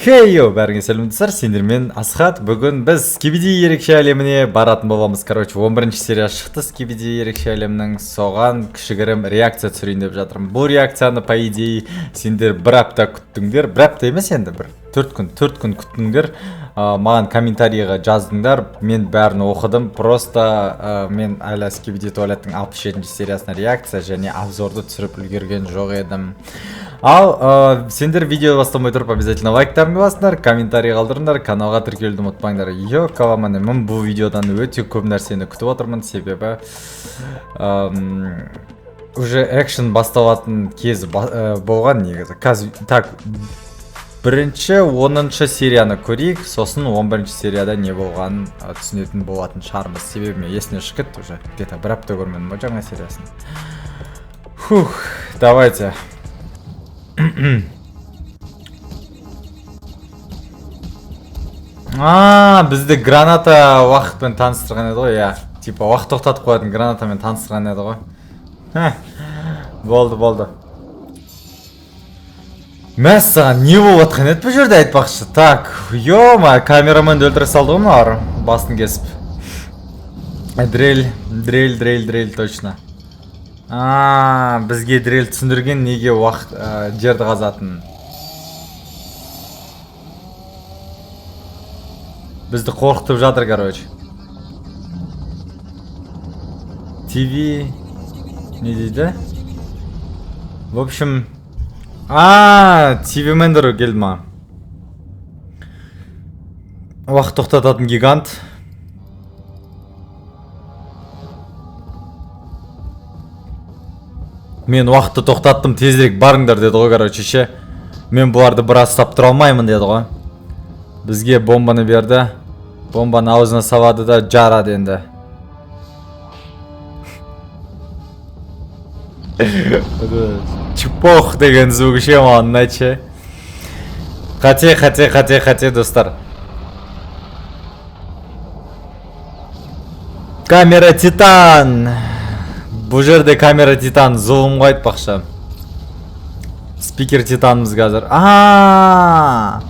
Хей, йоу, бәріңе сәлем, достар, сендермен Асхат. Бүгін біз Скибиди ерекше әлеміне баратын боламыз. Короче, 11 серия шықты Скибиди ерекше әлемнің, соған кішігірім реакция түсірейін деп жатырмын. Бұл реакцияны, по идее, сендер бір апта күттіңдер. Бір апта емес енді, бір 4 күн, 4 күн күттіңдер. Маған комментарийға жаздыңдар, мен бәрін оқыдым. Просто мен әлі Скибиди туалеттің 67 сериясына реакция және обзорды түсіріп үлгерген жоқ едім. Ал сендер видео бастамай тұрып обязательно лайктарыңды басыңдар, комментарий қалдырыңдар, каналға тіркелуді ұмытпаңдар. Йокаламане, мен бұл видеодан өте көп нәрсені күтіп отырмын, себебі уже экшен басталатын кез болған негізі. Қазір так, бірінші 10 серияны көрейік, сосын 11 серияда не болғанын түсінетін болатын шығармыз. Себебі мен есімнен шығып кетті уже, где-то бір апта көрмедім ғой жаңа сериясын. Фух, давайте. А, бізді граната уақытпен таныстырған еді ғой, иә. Типа уақыт тоқтатып қоятын гранатамен таныстырған еді ғой. Хе, болды, болды. Мәссаған, не болып жатқан еді бұл жерде айтпақшы. Так, ё-ма, камераменді өлтіре салды ғой мыналар, басын кесіп. Дрель, дрель, дрель, дрель, точно. А, бізге дрель түсіндірген неге уақыт жерді қазатынын. Бізді қорқытып жатыр, короче. ТВ не дейді? В общем, а, ТВ Мендер келді маған. Уақыт тоқтататын гигант. Мен уақытты тоқтаттым, тезірек барыңдар деді ғой, короче, ше. Мен бұларды біраз ұстап тұра алмаймын деді ғой. Бізге бомбаны берді. Бомбаны аузына салады да жарады енді. Чпох деген звук ше маған ұнайды ше. Қате, қате, қате, қате, достар. Камера Титан. Бұл жерде камера Титан зұлым ғой айтпақшы. Спикер Титанымыз қазір. А-а-а!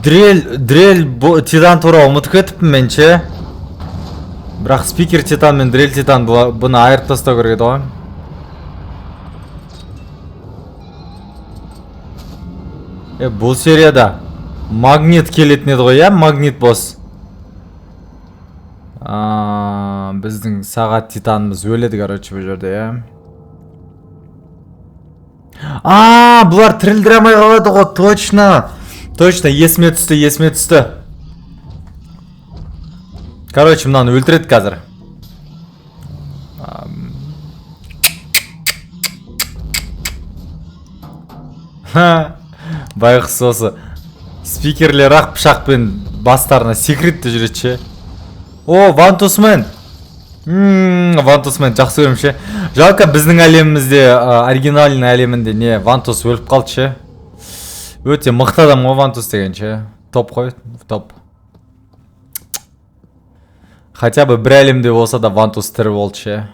Дрель, дрель Титан туралы ұмытып кетіппін мен ше. Бірақ спикер Титан мен дрель Титан бұны айырып тастау керек еді ғой. Бұл серияда магнит келетін еді ғой, иә? Магнит босс. Біздің сағат Титанымыз өледі, короче, бұл жерде, иә. А, бұлар тірілдіре алмай қалады ғой, точно. Точно, есіме түсті, есіме түсті. Короче, мынаны өлтіреді қазір. Ха, байғұс осы. Спикерлер ақ пышақпен бастарына секіреді де жүреді ше. О, Вантусмен. Вантусмен жақсы көремін ше. Жалко біздің әлемімізде, оригинальный әлемінде не, Вантус өліп қалды ше. Өте мықты адам ғой Вантус деген ше. Топ қой, топ. Хотя бы бір әлемде болса да Вантус тірі болды ше.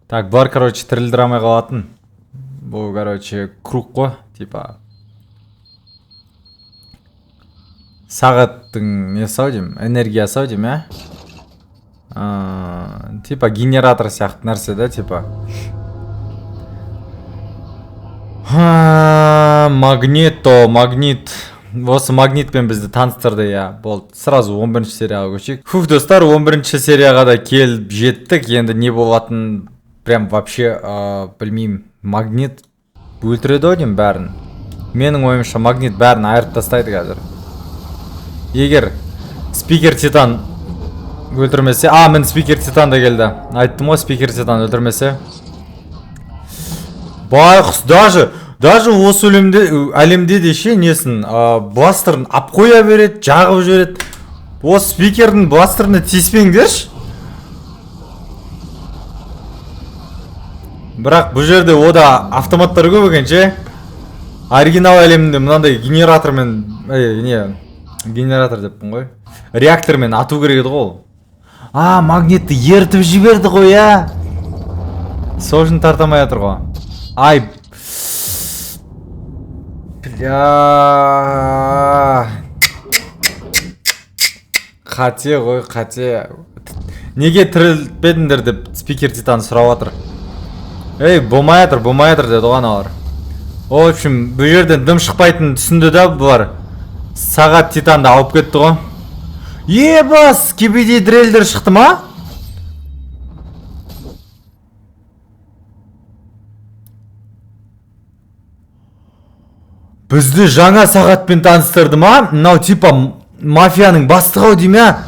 Так, бұлар, короче, тірілдіре алмай қалатын. Бұл, короче, круг қой, типа. Сағаттың несі ау деймін, энергиясы ау деймін, ә? Типа генератор сияқты нәрсе да, типа. Ха, магнито, магнит. Осы магнитпен бізді таныстырды, иә. Болды, сразу 11 серияға көшейік. Фух, достар, 11 серияға да келіп жеттік. Енді не болатынын прям вообще, білмеймін. Магнит өлтіреді ау деймін бәрін. Менің ойымша магнит бәрін айырып тастайды қазір. Егер спикер Титан өлтірмесе, а, міне спикер Титан да келді. Айттым ғой, спикер Титан өлтірмесе. Байғұс, даже осы әлемде де ше несін, бластерін ап қоя береді, жағып жібереді. Осы спикердің бластеріне тиіспеңдерші. Бірақ бұл жерде ода автоматтар көп екен ше. Оригинал әлемінде мынандай генератормен, не, генератор деппін ғой. Реактормен ату керек еді ғой ол. А, магнитті ертіп жіберді ғой, иә. Сол үшін тарта алмай жатыр ғой. Ай. Бля. Қате ғой, қате. Неге тірілтпедіңдер деп спикер Титан сұрап жатыр. Ей, болмай жатыр, болмай жатыр деді ғой аналар. В общем, бұл жерден дым шықпайтынын түсінді да бұлар. Сағат Титанды алып кетті ғой. Еба, скибиди дрельдер шықты ма? Бізді жаңа сағатпен таныстырды ма? Мынау типа мафияның бастығы ау деймін, а?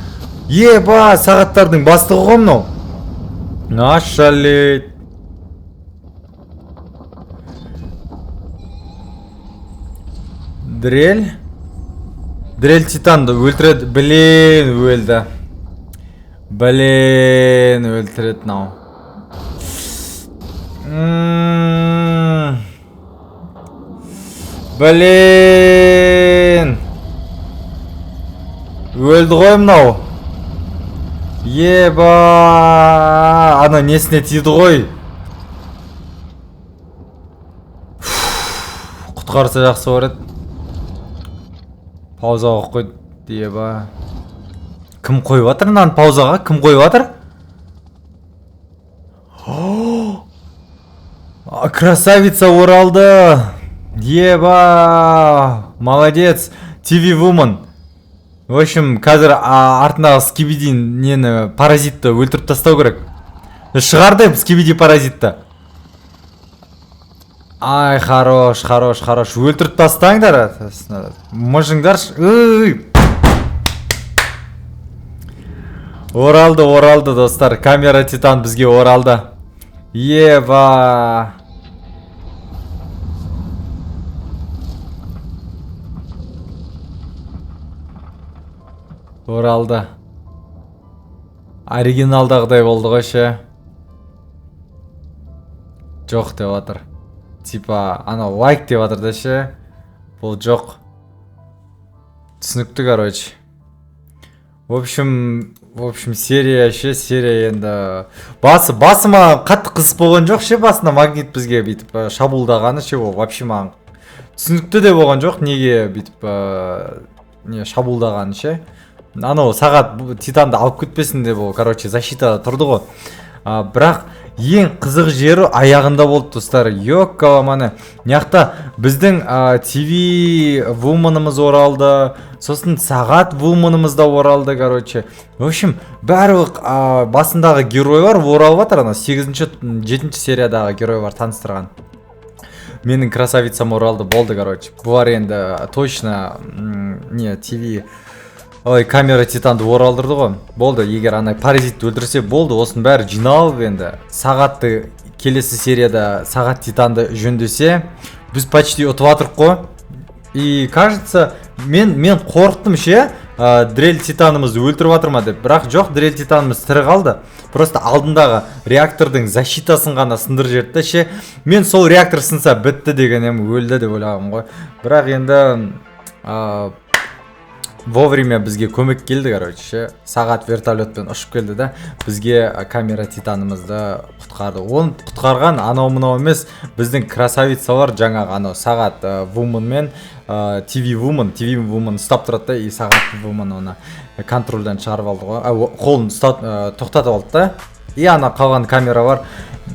Еба, сағаттардың бастығы ғой мынау. Нашалет. Дрель. Дрель Титанды өлтіреді. Блин, өлді. Блин, өлтіреді мынау. Блин. Өлді ғой мынау. Еба, ана несіне тиді ғой. Құтқарса жақсы болар еді. Паузаға қойды, еба. Кім қойып жатыр мынаны паузаға? Кім қойып жатыр? Красавица оралды. Еба, молодец. TV Woman. В общем, қазір артындағы скибиди нені, паразитті өлтіріп тастау керек. Шығарды скибиди паразитті. Ай, хорош, хорош, хорош. Өлтіріп тастаңдар. Мыжыңдар. Оралды, оралды, достар. Камера Титан бізге оралды. Еба. Оралды. Оригиналдағыдай болды ғой ше. Жоқ деп жатыр. Типа, анау лайк деп жатыр да ше. Бұл жоқ. Түсінікті, короче. В общем, серия ше, серия енді. Басы маған қатты қызық болған жоқ ше, басында магнит бізге бүйтіп шабуылдағаны ше, ол вообще маған түсінікті де болған жоқ, неге бүйтіп не шабуылдағаны ше. Анау сағат Титанды алып кетпесін деп ол, короче, защитада тұрды ғой. Бірақ ең қызық жері аяғында болды, достар. Йоккаламаны. Мына біздің TV Woman-ымыз оралды, сосын сағат Woman-ымыз да оралды, короче. В общем, барлық басындағы геройлар оралып жатыр, ана 8-ші, 7-ші сериядағы геройлар таныстырған. Менің красавицам оралды, болды, короче. Бұлар енді точно, не, TV, ой, камера Титанды оралдырды ғой. Болды, егер ана паразитті өлтірсе болды, осының бәрі жиналып енді. Сағатты келесі серияда сағат Титанды жөндесе, біз почти ұтып жатырық қой. И кажется, мен қорықтым ше, дрель Титанымызды өлтіріп жатыр ма деп. Бірақ жоқ, дрель Титанымыз тірі қалды. Просто алдындағы реактордың защитасын ғана сындырып жіберді да ше. Мен сол реактор сынса бітті деген едім, өлді деп ойлағанмын ғой. Бірақ енді, вовремя бізге көмек келді, короче, ше. Сағат вертолетпен ұшып келді да, бізге камера Титанымызды құтқарды. Оны құтқарған анау мынау емес, біздің красавицалар жаңағы анау сағат Woman мен TV Woman, TV Woman ұстап тұрады да, и сағат Woman оны контрольдан шығарып алды ғой. Қолын тоқтатып алды да, и ана қалған камералар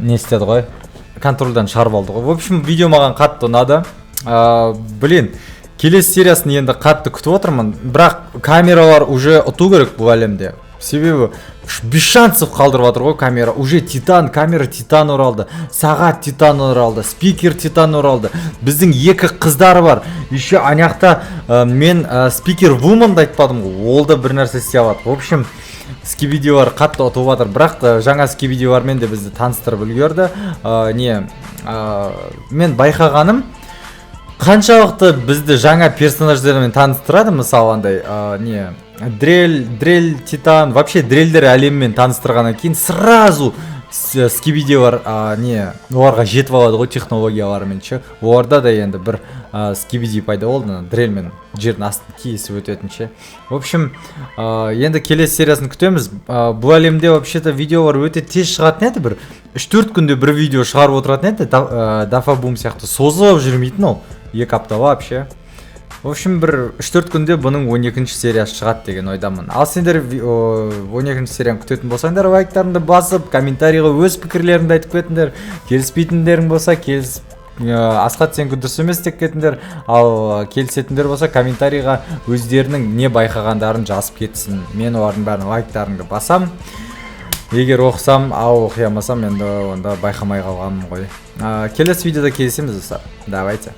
не істеді ғой, контрольдан шығарып алды ғой. В общем, видео маған қатты ұнады. Блин, келесі сериясын енді қатты күтіп отырмын, бірақ камералар уже ұту керек бұл әлемде. Себебі без шансов қалдырып жатыр ғой камера. Уже Титан, камера Титан оралды, сағат Титан оралды, спикер Титан оралды. Біздің екі қыздар бар. Еще ана жақта, мен спикер Woman-ды айтпадым ғой, ол да бір нәрсе істей алады. В общем, скибидилар қатты ұтып жатыр, бірақ жаңа скибидилармен де бізді таныстырып үлгерді. Мен байқағаным, қаншалықты бізді жаңа персонаждармен таныстырады, мысалы андай, не, дрель Титан, вообще дрельдер әлемімен таныстырғаннан кейін сразу скибидилар, не, оларға жетіп алады ғой технологияларымен ше. Оларда да енді бір скибиди пайда болды, ана дрельмен жердің астын кесіп өтетін ше. В общем, енді келесі сериясын күтеміз. Бұл әлемде вообще-то видеолар өте тез шығатын еді, бір үш-төрт күнде бір видео шығарып отыратын еді, Дафа Бум сияқты созылып жүрмейтін ол. 2 апта вообще. В общем, бір 3-4 күнде бұның 12 сериясы шығады деген ойдамын. Ал сендер 12 серияны күтетін болсаңдар, лайктарыңды басып, комментарийға өз пікірлеріңді айтып кетіңдер. Келіспейтіндерің болса, келісіп, «Асхат, сенікі дұрыс емес» деп кетіңдер. Ал келісетіндер болса, комментарийға өздерінің не байқағандарын жазып кетсін. Мен олардың бәрін лайктарыңды басам. Егер оқысам, ал оқи алмасам, енді онда байқамай қалғанмын ғой. Келесі видеода кездесеміз, достар. Давайте.